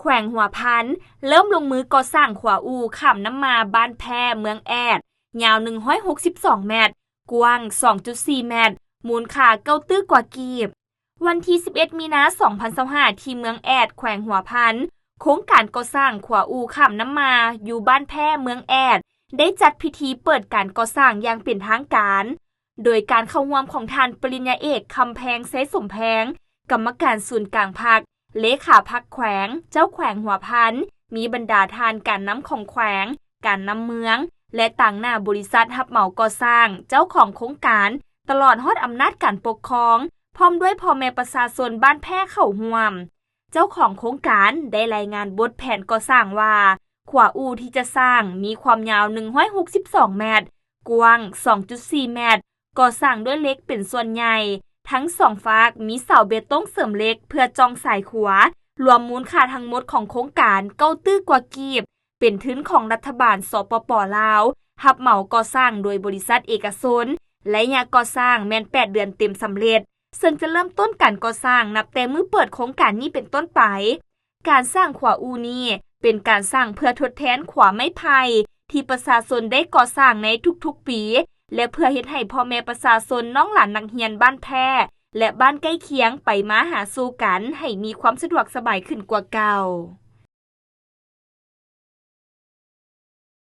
ວງຫົວພັນ ເລີ່ມລົງມືກໍ່ສ້າງຂົວອູ້ຂ້າມນ້ຳມາ ບ້ານແພ້ ເມືອງແອດ ຍາວໜຶ່ງຮ້ອຍຫົກສິບສອງແມັດ, ກວ້າງສອງຈຸດສີ່ແມັດ, ມູນຄ່າເກົ້າຕື້ກວ່າກີບ. ວັນທີສິບເອັດ ມີນາ ສອງພັນຊາວຫ້າ ທີ່ເມືອງແອດ ແຂວງຫົວພັນ, ໂຄງການກໍ່ສ້າງຂົວອູ້ຂ້າມນ້ຳມາ ຢູ່ບ້ານແພ້ ເມືອງແອດ ໄດ້ຈັດພິທີເປີດການກໍ່ສ້າງຢ່າງເປັນທາງການ ໂດຍການເຂົ້າຮ່ວມຂອງທ່ານປະລິນຍາເອກ ຄຳແພງ ໄຊສົມແພງ ກຳມະການສູນກາງພັກ, ເລຂາພັກແຂວງ, ເຈົ້າແຂວງຫົວພັນ, ມີບັນດາທ່ານການນຳຂອງແຂວງ, ການນຳເມືອງ ແລະ ຕາງໜ້າບໍລິສັດຮັບເໝົາກໍ່ສ້າງ, ເຈົ້າຂອງໂຄງການ, ຕະຫຼອດຮອດອຳນາດການປົກຄອງ, ພ້ອມດ້ວຍພໍ່ແມ່ປະຊາຊົນບ້ານແພ້ເຂົ້າຮ່ວມ. ເຈົ້າຂອງໂຄງການໄດ້ລາຍງານບົດແຜນກໍ່ສ້າງວ່າ ຂົວອູ່ທີ່ຈະສ້າງມີຄວາມຍາວໜຶ່ງຮ້ອຍຫົກສິບສອງແມັດ, ກວ້າງສອງຈຸດສີ່ແມັດ, ກໍ່ສ້າງດ້ວຍເຫຼັກເປັນສ່ວນໃຫຍ່, ທັງສອງຟາກມີເສົາເບຕົງເສີມເຫຼັກເພື່ອຈ່ອງສາຍຂົວ, ລວມມູນຄ່າທັງໝົດຂອງໂຄງການເກົ້າຕື້ກວ່າກີບ, ເປັນທຶນຂອງລັດຖະບານ ສປປ ລາວ, ຮັບເໝົາກໍ່ສ້າງໂດຍບໍລິສັດເອກະຊົນ, ໄລຍະກໍ່ສ້າງແມ່ນແປດເດືອນເຕັມສຳເລັດ, ເຊິ່ງຈະເລີ່ມຕົ້ນການກໍ່ສ້າງນັບແຕ່ມື້ເປີດໂຄງການນີ້ເປັນຕົ້ນໄປ. ການສ້າງຂົວອູ່ນີ້ເປັນການສ້າງເພື່ອທົດແທນຂົວໄມ້ໄຜ່ທີ່ປະຊາຊົນໄດ້ກໍ່ສ້າງໃນທຸກໆປີ ແລະ ເພື່ອເຮັດໃຫ້ພໍ່ແມ່ປະຊາຊົນ, ນ້ອງຫຼານນັກຮຽນບ້ານແພ້ ແລະ ບ້ານໃກ້ຄຽງໄປມາຫາສູ່ກັນໃຫ້ມີຄວາມສະດວກສະບາຍຂຶ້ນກວ່າເກົ່າ.